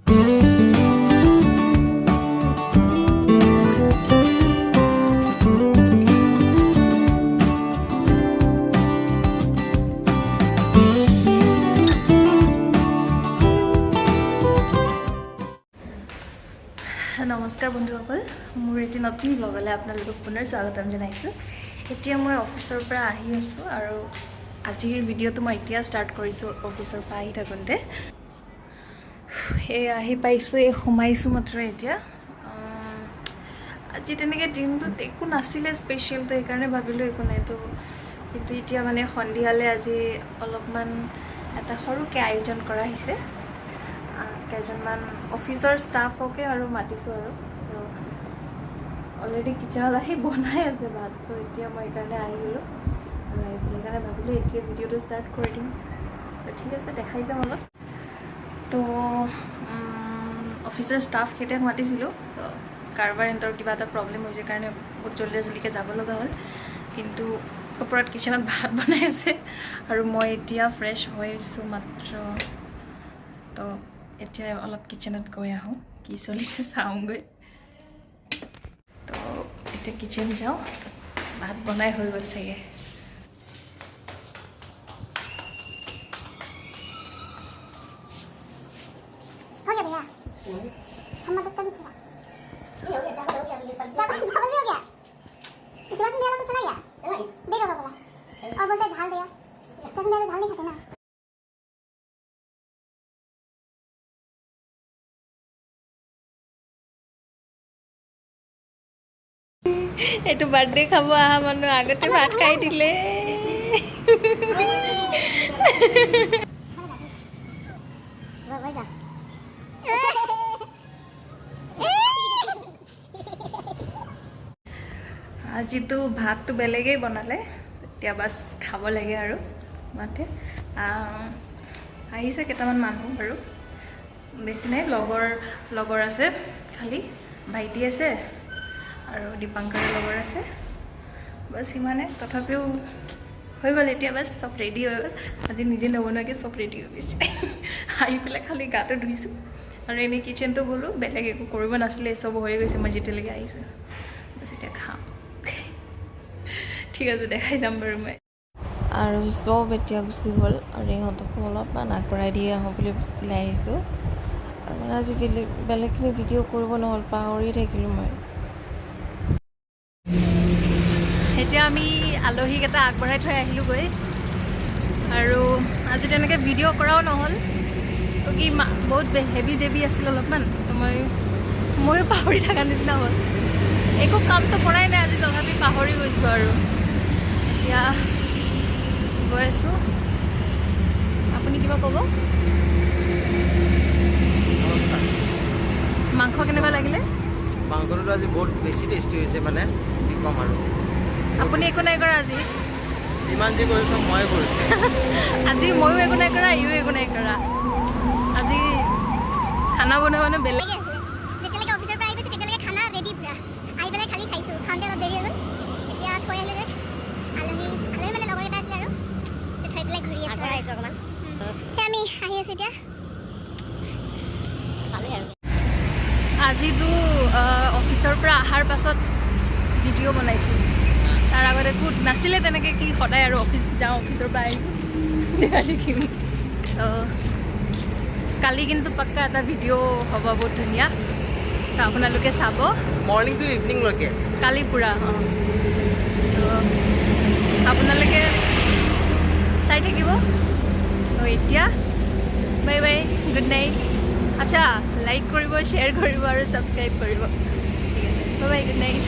নমস্কাৰ বন্ধুসকল, মোৰ এটি নতুন ব্লগলৈ আপোনালোকক পুনৰ স্বাগতম জনাইছোঁ। এতিয়া মই অফিচৰ পৰা আহি আছোঁ আৰু আজিৰ ভিডিঅ'টো মই এতিয়া ষ্টাৰ্ট কৰিছোঁ অফিচৰ পৰা আহি থাকোঁতে। এই আহি পাইছোঁ, এই সোমাইছোঁ মাত্ৰ এতিয়া। আজি তেনেকৈ দিনটোত একো নাছিলে স্পেচিয়েল, তো সেইকাৰণে ভাবিলোঁ একো নাই। তো কিন্তু এতিয়া মানে সন্ধিয়ালৈ আজি অলপমান এটা সৰুকৈ আয়োজন কৰা হৈছে। কেইজনমান অফিচৰ ষ্টাফকে আৰু মাতিছোঁ আৰু তো অলৰেডি কিটচেনত আহি বনাই আছে ভাত। তো এতিয়া মই সেইকাৰণে আহি গ'লোঁ আৰু আহি পেলাই সেইকাৰণে ভাবিলোঁ এতিয়া ভিডিঅ'টো ষ্টাৰ্ট কৰি দিম। তো ঠিক আছে, দেখাই যাম অলপ। তো অফিচৰ ষ্টাফকেইটাক মাতিছিলোঁ, তো কাৰোবাৰ সিহঁতৰ কিবা এটা প্ৰব্লেম হৈছে কাৰণে বহুত জল্দি জল্দিকৈ যাব লগা হ'ল। কিন্তু ওপৰত কিটচেনত ভাত বনাই আছে আৰু মই এতিয়া ফ্ৰেছ হৈছোঁ মাত্ৰ। তো এতিয়া অলপ কিটচেনত গৈ আহোঁ, কি চলিছে চাওঁগৈ। তো এতিয়া কিটচেন যাওঁ, ভাত বনাই হৈ গ'ল চাগে। हो गया भैया, हम मदद कर दीजिएगा। हो गया, चावल हो गया भैया, चावल चावल भी हो गया। इस वजह से मेरा तो चला गया, देर होगा बोला और बोलते झाल दिया। सच में तो झाल नहीं खाते ना। এইটো বাৰ্থডে খাব অহা মানুহ আগতে ভাত খাই দিলে। वो वही जा। আজিতো ভাতটো বেলেগেই বনালে, এতিয়া বাছ খাব লাগে আৰু মাতে। আহিছে কেইটামান মানুহ বাৰু, বেছি নাই। লগৰ লগৰ আছে, খালি ভাইটি আছে আৰু দীপাংকৰৰ লগৰ আছে, বাছ সিমানে। তথাপিও হৈ গ'ল, এতিয়া বাছ চব ৰেডি হৈ গ'ল। আজি নিজে নবনোৱাকৈ চব ৰেডি হৈ গৈছে। আহি পেলাই খালি গাটো ধুইছোঁ আৰু এনেই কিটচেনটো গ'লোঁ, বেলেগ একো কৰিব নাছিলে, চব হৈ গৈছে মই যেতিয়ালৈকে আহিছোঁ। বাছ এতিয়া খাম। ঠিক আছে, দেখাই যাম বাৰু মই। আৰু চব এতিয়া গুচি গ'ল আৰু ইহঁতকো অলপমান আগবঢ়াই দি আহোঁ বুলি ওলাই আহিছোঁ। আৰু মানে আজি বেলেগখিনি ভিডিঅ' কৰিব নহ'ল, পাহৰি থাকিলোঁ মই। এতিয়া আমি আলহীকেইটা আগবঢ়াই থৈ আহিলোগৈ আৰু আজি তেনেকৈ ভিডিঅ' কৰাও নহ'ল। তো কি বহুত হেভি জেবি আছিল অলপমান, তো ময়ো পাহৰি থকা নিচিনা হ'ল। একো কামটো কৰাই নাই আজি, তথাপি পাহৰি গৈছোঁ। আৰু এতিয়া গৈ আছোঁ। আপুনি কিবা ক'ব? নমস্কাৰ। মাংস কেনেকুৱা লাগিলে? মাংসটোতো আজি বহুত বেছি টেষ্টি হৈছে, মানে কি ক'ম আৰু। আপুনি একো নাই কৰা আজি? যিমান যি কৰিছোঁ চব ময়ে কৰিছোঁ। আজি ময়ো একো নাই কৰা, ইও একো নাই কৰা। আজি খানা বনোৱা মানে বেলেগ। বেলেগে আছিলে। যেতিয়ালৈকে অফিচৰ পৰা আহি পাইছোঁ, তেতিয়ালৈকে খানা ৰেডি পুৰা। আহি পেলাই খালি খাইছোঁ, খাওঁতে অলপ দেৰি হৈ গ'ল। এতিয়া থৈ আহিলোগৈ আলহী। আলহী মানে লগৰ এটা আছিলে আৰু এতিয়া থৈ পেলাই ঘূৰি আছোঁ আহিছোঁ অকণমান। সেই আমি আহি আছোঁ এতিয়া। আজিতো অফিচৰ পৰা অহাৰ পাছত ভিডিঅ' বনাইছোঁ, তাৰ আগত একো নাছিলে তেনেকৈ। কি সদায় আৰু অফিচ যাওঁ, অফিচৰ পৰা আহি দেখা দেখিম। তো কালি কিন্তু পাক্কা এটা ভিডিঅ' হ'ব, বহুত ধুনীয়া। তো আপোনালোকে চাব। Morning two ইভিনিংলৈকে। কালি পূৰা, অঁ। তো আপোনালোকে চাই থাকিব। তো এতিয়া বাই বাই, গুড নাইট। আচ্ছা, লাইক কৰিব, শ্বেয়াৰ কৰিব আৰু ছাবস্ক্ৰাইব কৰিব। ঠিক আছে, বাই বাই, গুড নাইট।